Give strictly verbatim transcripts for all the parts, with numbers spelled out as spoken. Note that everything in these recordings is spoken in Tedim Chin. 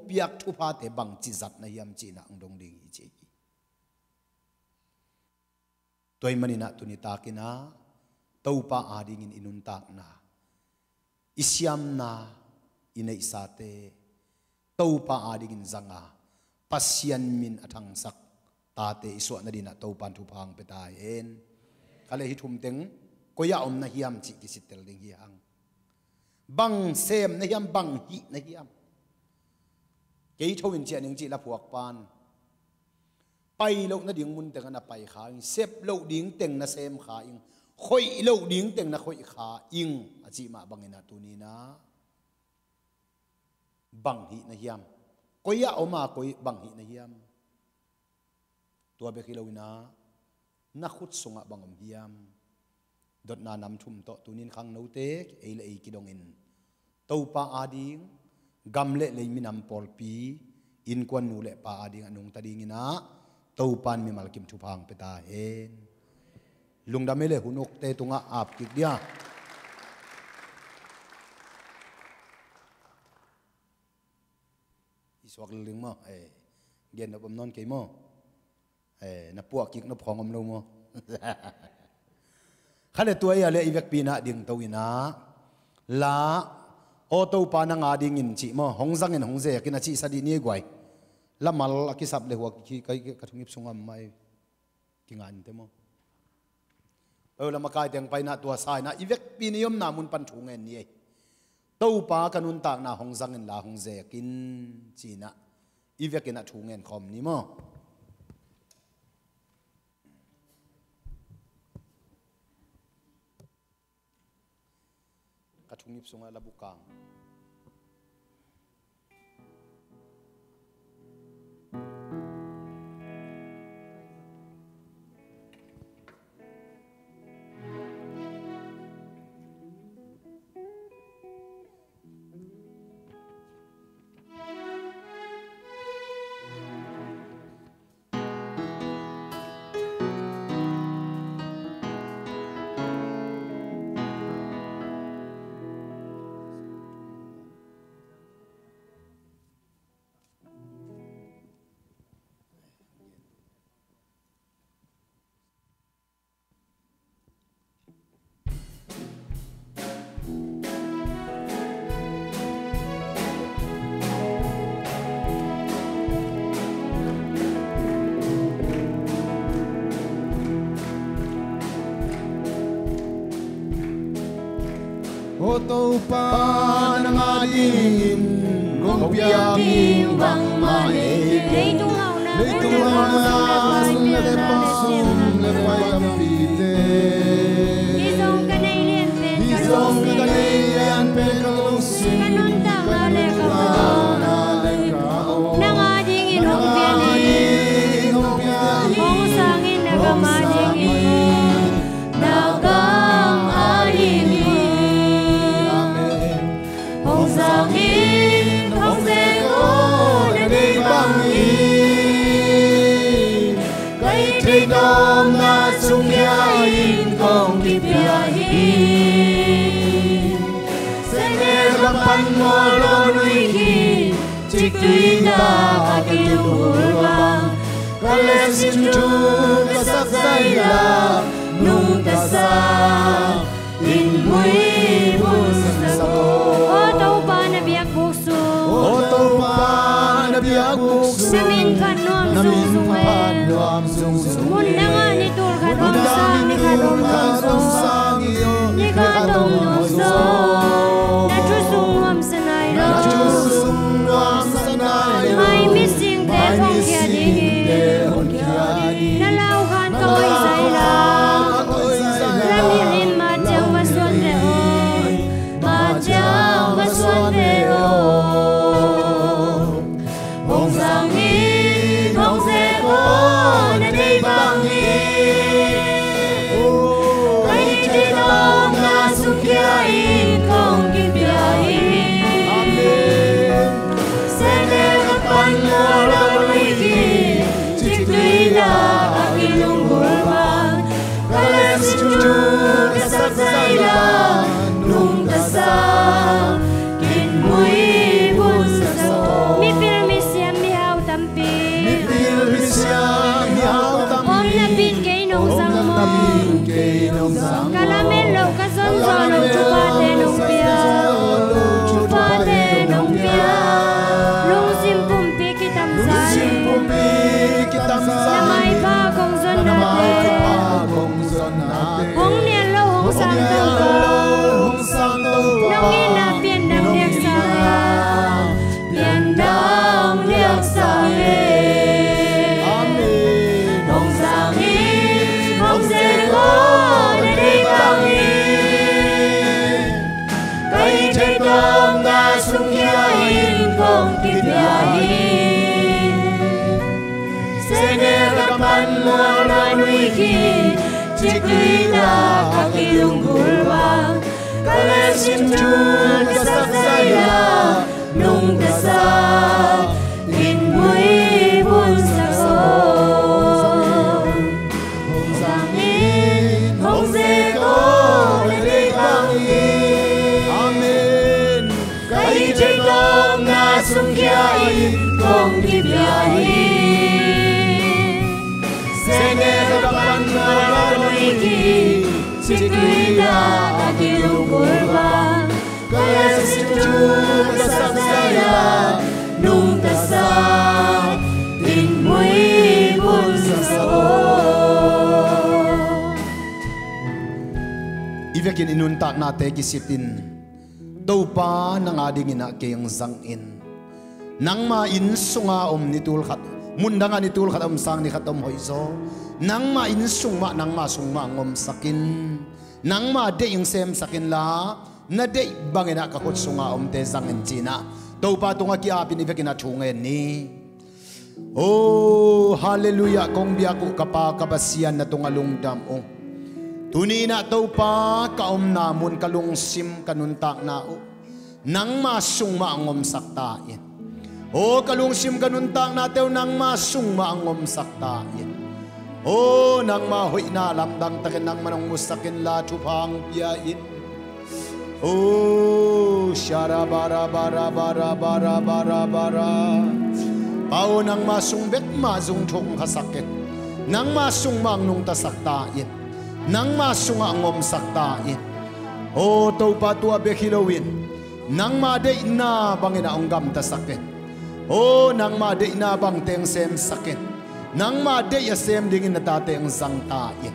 piak thuphate bangci zat na hiam cihna ang dong ding hi ci hi. Tua ahih maninah tuni takinah Topa adingin i nuntakna, i siamna, i neihsate Topa adingin zanga Pasian min a thangsak tate i suah nadinah Topan thupha hong pia ta hen. Kha le hih thum teng koi-ah om na hiam cih kisittel ding hi hang. Bang sem na hiam, bang hih na hiam? Kei tho in ciah ning cih la phuak pan pai loh nading mun tengah na pai kha ing, sep loh ding teng na sem kha ing, khoih loh ding teng na khoih kha ing a cih mah banginah tuninah bang hih na hiam? Koi-ah om a koi bang hih na hiam? Tua bek hi loinah na khut sungah bang om hiam? Dotna nam thum tawh tunin khangnote ei le ei kidongin Topa ading, gam le lei minam pawlpi, innkuan nu le pa ading a nungta dinginah Topan mimal kim thupha hong pia ta hen. Lungdam ei le hun ukte tungah ap kik dia. I suak lel ding maw? Eh, gen nop om nawn kei maw? Eh, na puah kik nop khawng om lo maw? Kha le tua ei a le i vekpi inah dingto inah la, aw Topa nang adingin cih maw, hong zangin hong zekin a cihsa dih ni ei guai. La mal a kisap le hua ki, ka, ka thungip sungah mah ei. Kinga inte maw? Oi, la makai teng painah tua sa inah i vekpi ni omna mun pan thu ngen ni ei. Topa ka nuntakna hong zangin la hong zekin cinah i vekinah thu ngen khawm ni maw? Ka thungip sungah la bukang. Aw Topa, nang adingin kong piak ding bangmah nei kei. Leitung hauhna, leitung hauhna, sum le pai, sum le pai tampite. Hih zong ka nei lianpen, hih zong ka nei lianpen, ka lungsim, ka nuntakna le ka om, nang adingin hong piak hi. Hong sang in na gam adingin, na gam adingin. Hong sang in, hong zek aw na deih bangin, ka it theih tawmna sung khia in kong kipia hi. Sene ka pan mawl dawn uh hi, ciktui dah a kei uh bul bang, ka lehsin thu ka sak zaila, nungta sa in muibun sa ko. Aw Topa na biakbuk sung, aw Topa na biakbuk sung, na min phat nuam zungzung e. Mun dangah ni tul khat hong sang, ni khat hong sang, ni khat hong nuam zaw. Na thu sung nuamsa nai lo, na thu sung nuamsa nai lo. Mai misingte hong khia ding hi. Na lau khan ka hoih zaila, na mihim mathiang va suan ve aw, mathiang va suan ve aw. Hong sang in, hong zek aw na deih bangin, ka it theih tawmna sung khia in Ina piandang liaksa, piandang liaksa e. Amen. Hong zang in, hong zek aw na deih bangin. Ka it theih tawmna sung khia in kong kipia hi. Sene ka pan mual na nui khi, ciklina a kilunggulh bang. Ka lehsim thu ka sak zaila, nungta sa in buibun sa sawm. Hong zang in, hong zek aw na deih bangin. Amen. Ka it theih tawmna sung khia in kong kipia hi. Sene ka pan mual na nui khi, ciklina a kilunggulh bang. Ka lehsim thu ka sak zaila, nungta sa in buibun sa sawm. I vekin i nuntaknate kisitin, Topa nang a dingin ah kei hong zang in. Nangma inn sunga om ni tul khat, mundanga ni tul khat om, sang ni khat om hoihzaw. Nangma inn sung mah, nangma sung mah hong omsak in. Nangma deih hong semsak inla, na deih bangin ah ka khut sunga omte zang in, ci-in ah Topa tungah ki-apin i vekin ah thu ngen ni. Oh, halleluiah, kong biak uh ka Pa, ka Pasian, na tungah lungdam ung. Tuni-in ah Topa, ka omna mun, ka lungsim, ka nuntakna uh nangma sung mah hong omsak ta in. Oh, ka lungsim, ka nuntaknate uh nangma sung mah hong omsak ta in. Oh, nangma hoihna lamdang takin nangman hong musak inla thupha hong pia in. Oh, shara bara bara bara bara bara bara. Pa aw, nangma sung bek mah zung thuk hong khasak in. Nangma sung mah hong nungtasak ta in. Nangma sungah hong omsak ta in. Oh, Topa, tua bek hi loin nangma deihna bangin ah hong gamtasak in. Oh, nangma deihna bangte hong semsak in. Nangma deih a sem dingin na tate hong zang ta in.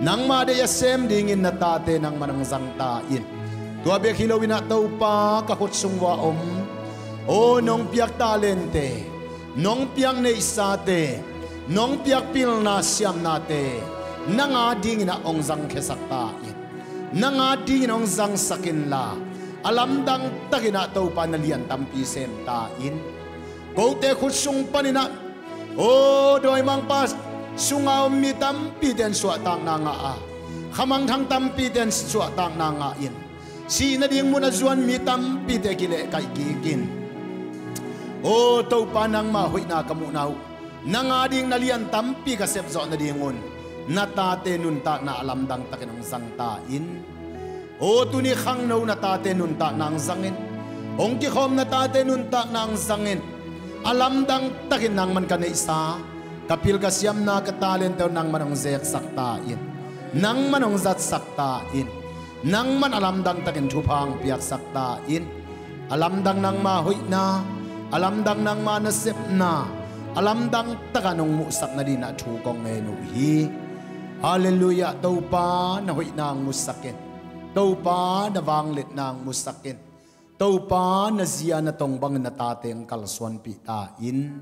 Nangma deih a sem dingin na tate nangman hong zang ta in. Tua bek hi loin ah Topa, ka khut sung uah om, oh, nong piak talente, nong piak neihsate, nong piak pilna siamnate nang a dingin ah hong zangkhiasak ta in. Nang a dingin hong zangsak inla, a lamdang takin ah Topa, na lian tampi sem ta in. Kote khut sung panin ah, oh, dawimangpa sunga om mi tampite in suahtakna ngah a, khamangthang tampite in suahtakna ngah in, sih nading mun a zuan mi tampite kilehkaih kik in. Oh, Topa, nangma hoihna ka muhna uh nang a ding na lian tampi ka sepzawh nadingun na tate nuntakna a lamdang takin hong zang ta in. Oh, tuni khangno na tate nuntakna hong zang in. Hong kikhawm na tate nuntakna hong zang in. A lamdang takin nangman ka neihsa, ka pil ka siamna, ka talente uh nangman hong zeksak ta in. Nangman hong zatsak ta in. Nangman a lamdang takin thupha hong piaksak ta in. A lamdang nangma hoihna, a lamdang nangma nasepna, a lamdang takin hong muhsak nadingin ah thu kong ngen uh hi. Halleluiah. Topa, na hoihna hong musak in. Topa, na vangliatna hong musak in. Topa, na zia na tong bangin na tate hong kalsuanpih ta in.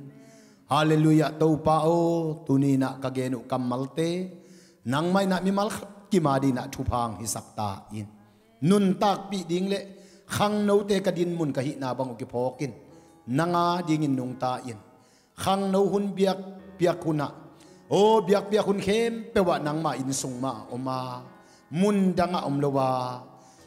Halleluiah. Topa aw, tuni-in ah ka gen uh kammalte nangmah in ah mimal khat kim a dingin ah thupha hong hisak ta in. Nuntakpih ding le khangnote ka dinmun ka hihna bang uh kiphawk in, nang a dingin nungta in. Khangno hun, biakpiak hun ah, aw, biakpiak hun khempeuh ah nangma inn sung mah a om a, mundang ah om lo a,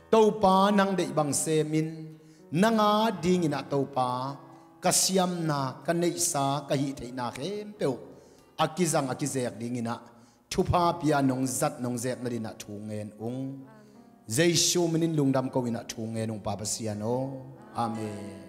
Topa, nang deih bang semin, nang a dingin ah Topa, ka siamna, ka neihsa, ka hihtheihna khempeuh a kizang, a kizek dingin ah thupha pia, nong zat nong zek nadingin ah thu ngen ung. Jesu minin lungdam ko-in ah thu ngen ung, Pa Pasian aw. Amen.